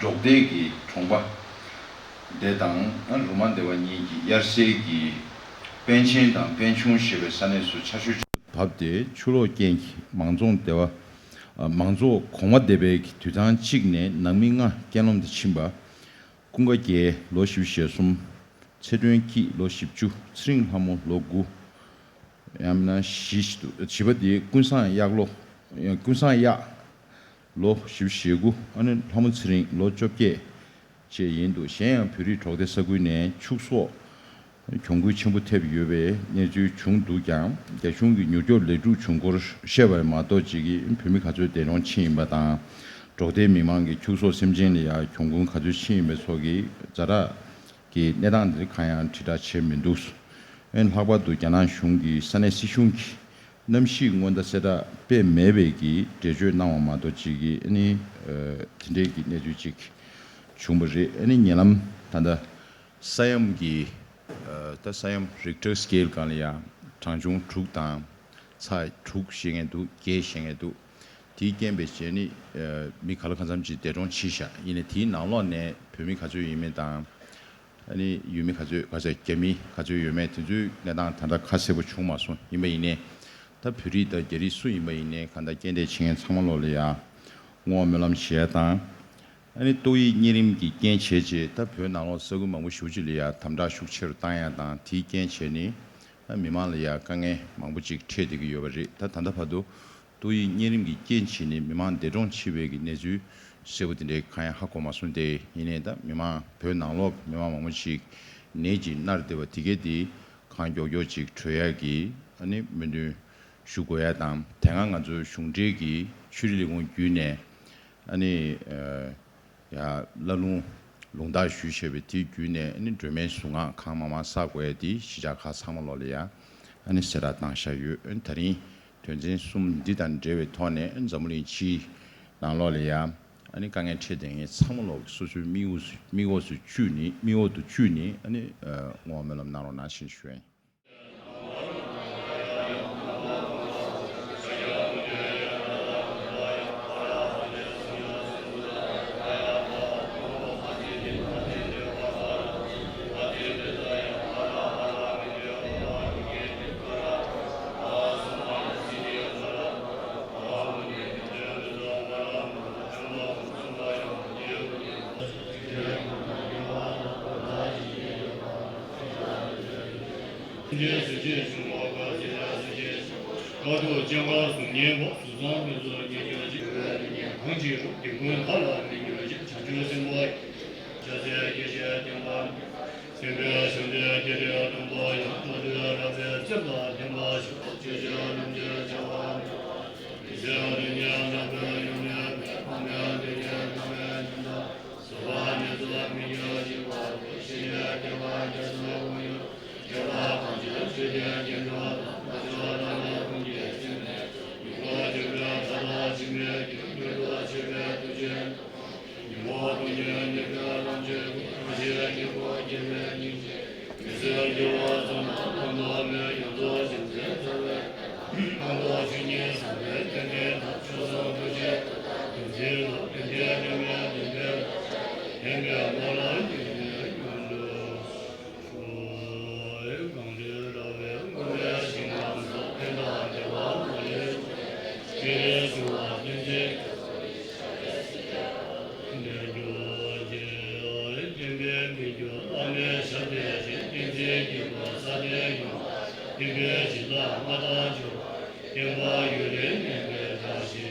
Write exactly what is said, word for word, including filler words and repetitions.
འབྲོག་སྡེ་གི་གྲོང་པ་དེ་དང་རུ་མ་སྡེ་བ་གཉིས་ཀྱི་དབྱར་སའི་གི་པན་ཆེན་དང་པན་ཆུང་ཞེས་པའི་ས་གནས་སུ་ཆར་ཞོད་བབས་ཏེ་ཆུ་ལོག་རྐྱེན་གྱིས་མང་རྫོང་སྡེ་བ་མང་རྫོང་གོང་མ་སྡེ་པའི་གི་དུད་ཚང་གཅིག་ནས་ནང་མི་ལྔ་རྐྱེན་ལམ་དུ་ཕྱིན་པ། ཀུན་དགའ་རྒྱལ་ལོ་བཞི་བཅུ་ཞེ་གསུམ། ཚེ་སྒྲོན་སྐྱིད་ལོ་བཞི་བཅུ། ཚེ་རིང་ལྷ་མོ་ལོ་དགུ། ཡང་མིན་ན་བཞི་ཞིག་འདུག་བྱིས་པ་དེ་ཀུན་བཟང་གཡག་ལོ། ཀུན་བཟང་གཡག་ལོ་བཞི་བཅུ་ཞེ་དགུ། ཨ་ནི་ལྷ་མོ་ཚེ་རིང་ལོ་བཅོ་བརྒྱད་བཅས་ཡིན་འདུག་གཞན་ཡང་བོད་རིགས་གྲོགས་སྡེ་ས་ཁུལ་ནས་ཕྱུགས་ཟོག་གྱོང་གུན་ཆེན་པོ་ཐེབས་ཡོད་པའི་གནས་ཚུལ་བྱུང་འདུག་ཀྱང་། རྒྱ་གཞུང་གིས་མྱུར་སྐྱོབ་ལས་སྒྲུབ་བྱུང་སྐོར་བཤད་པ་མ་གཏོགས། གཅིག་གིས་བོད་མི་ག་ཚོད་འདས་གྲོངས་ཕྱིན་ཡིན་པ་དང་། གྲོགས་སྡེའི་མི་མང་གིས་ཕྱུགས་ཟོག་སེམས་ཅན་ལ་ཡང་གྱོང་གུན་ག་ཚོད་ཕྱིན་ཡིན་པ་སོགས་ཀྱི་ཛ་དྲག་གི་གནས་སྟངས་འདིར་གང་ཡང་དྲིལ་བསྒྲགས་བྱས་མི་འདུག་ཨན། ལྷག་པར་དུ་རྒྱ་ནག་གཞུང་གིས་ས་གནས་སྲིད་གཞུང་གིས་གནམ་གཤིས་སྔོན་བརྡ་གསལ་བསྒྲགས་སྤེལ་མེད་པའི་གི་འགྲེལ་བརྗོད་གནང་བ་མ་གཏོགས། གཅིག་གིས་ཨ་ནི་ཨ་དེ་འདྲའི་གི་གནས་ཚུལ་ཅིག་བྱུང་བ་རེད། ཨ་ནི་ཉེ་ལམ་ད་ལྟ་ས་ཡོམ་གྱི་ཨ་ད་ས་ཡོམ་རིག་ཊར་སི་ཀེལ་སྒང་ལ་ཡང་གྲངས་ཆུང་དྲུག་དང་ཚེག་དྲུག་བཤད་མཁན་འདུག་བརྒྱད་བཤད་མཁན་འདུག་དེའི་རྐྱེན་པས་བྱས་ནི་ཨ་མི་ག་ལ་གང་འཚམ་ཅིག་འདས་གྲོངས་ཕྱིན་ཤག་ཡིན་ནའི་དེའི་ནང་ལོགས་ནས་བོད་མི་ག་ཚོད་ཡིན་མིན་དང་། ཨ་ནི་ཡུལ་མི་ག་ཚོད་ག་ཚོད་རྒྱ་མི་ག་ཚོད་ཡོད་མེད་དེ་ཚོའི་གནས་སྟངས་ད་ལྟ་ཁ་གསལ་པོ་བྱུང་མ་སོང་། ཡིན་པ་ཡིན་ནའི་ད་བོད་རིགས་དང་རྒྱ་རིགས་སུ་ཡིན་པ་ཡིན་ནའི་གང་ལྟར་རྐྱེན་འདས་ཕྱིན་མཁན་ཚང་མ་ལོག་ལ་ཡ་བསྔོ་བ་སྨོན་ལམ་ཞུ་ཡ་དང་། ཨ་ནི་ཏོག་དབྱིབས་གཉན་རིམས་ཀྱི་རྐྱེན་བྱས་རྗེས་ད་བོད་ནང་ལོགས་ས་ཁུལ་མང་པོ་ཞེ་པོ་ཅིག་ལ་ཡ་དམ་དྲག་ཤུགས་ཆེ་རུ་བཏང་ཡ་དང་། དེའི་རྐྱེན་བྱས་ནི་ཨ་མི་མང་ལ་ཡ་དཀའ་ངལ་མང་པོ་ཅིག་འཕྲད་བསྡད་ཀྱི་ཡོད་པ་རེད། ད་ད་ལྟ་བར་དུ་ཏོག་དབྱིབས་གཉན་རིམས་ཀྱི་རྐྱེན་བྱས་ནས་མི་མང་འདས་གྲོངས་ཕྱིན་པའི་གི་གནས་ཚུལ་གསལ་པོ་དེ་འདྲའི་གང་ཡང་ཧ་གོ་མ་སོང་སྟེ། ཡིན་ནའི་ད་མི་མང་བོད་ནང་ལོགས་མི་མང་མང་པོ་ཞིག་ནད་ཀྱིས་མནར་བསྡད་པ་དེ་གས་དེ་གང་མགྱོགས་མགྱོགས་ཅིག་གྲོལ་ཡག་གི་ཨ་ནི་སྨོན་འདུན་ཞུ་དགོས་ཡ་དང་། དེ་སྔ་ང་ཚོའི་གཞུང་འབྲེལ་གྱི་ཆོས་རིག་ལས་ཁུངས་བརྒྱུད་ནས་ཨ་ནི་ཨ་ཡ་བླ་ལུང་ལུང་བསྟར་ཞུས་བྱས་པའི་དེ་བརྒྱུད་ནས་ཨ་ནི་སྒྲོལ་མའི་གཟུངས་སྔགས་གང་མང་མང་བསགས་དགོས་ཡ་དེ་གཞིས་ཆགས་ཁག་ཚང་མ་ལོག་ལ་ཡ་ཨ་ནི་གསལ་བསྒྲགས་བཏང་བཞག་ཡོད། ཨ་ནི་ད་རིང་དོན་ཚན་གསུམ་འདི་དང་འབྲེལ་བའི་ཐོག་ནས་ཨ་ནི་འཛམ་བུ་གླིང་སྤྱིའི་ནང་ལོགས་ལ་ཡ་ཨ་ནི་དཀའ་ངལ་འཕྲད་བསྡད་མཁན་ཚང་མ་ལོག་སོ་སོའི་མིག་འོག་སུ་མིག་འོག་སུ་བཅུག་ནས་མིག་འོག་ཏུ་བཅུག་ནས་ཨ་ནི་བསྔོ་བ་སྨོན་ལམ་གནང་རོགས་གནང་ཞེས་ཞུ་ཡ་ཡིན། འགྱུར། བླ་མའི་ཞབས་པད་བརྟན། བསྟན་འཛིན་སྐྱེས་བུ་ས་སྟེང་ཡོངས། བསྟན་པའི་བྱིན་རླབས་མངའ་ཐང་འབྱོར། བསྟན་པ་ཡུན་རིང་གནས་པའི་བཀྲ་ཤིས།